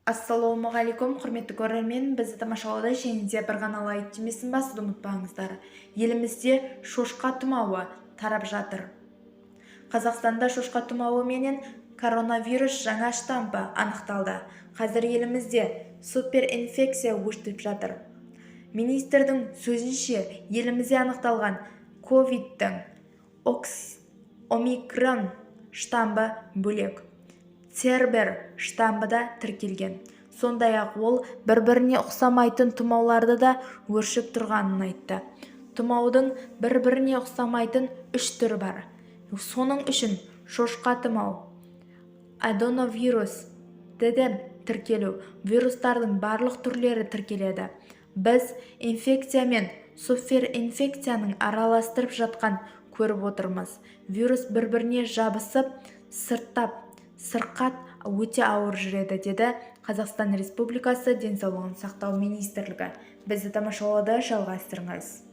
Ассалаумағалейкум, құрметті көрермен! Бізді тамашалауда және де бір ғана лайк түймесін басуды ұмытпаңыздар. Елімізде шошқа тұмауы тарап жатыр. Қазақстанда шошқа тұмауы менен коронавирус жаңа штампы анықталды. Қазір елімізде суперинфекция өршіп жатыр. Министрдің сөзінше, елімізде анықталған ковидтің омикрон штамбы бөлек, цербер штамбы да тіркелген. Сондай-ақ ол бір-біріне ұқсамайтын тұмауларды да өршіп тұрғанын айтты. Тұмаудың бір-біріне ұқсамайтын үш түрі бар. Соның үшін шошқа тұмау, аденовирусты де тіркелу, вирустардың барлық түрлері тіркеледі. Біз инфекция мен суперинфекцияның араластырып жатқан көріп отырмыз. Вирус бір-біріне жабысып, сырттап, сырқат өте ауыр жүреді, деді Қазақстан Республикасы Денсаулығын сақтау министрлігі. Бізді тамашалауды жалғастырыңыз.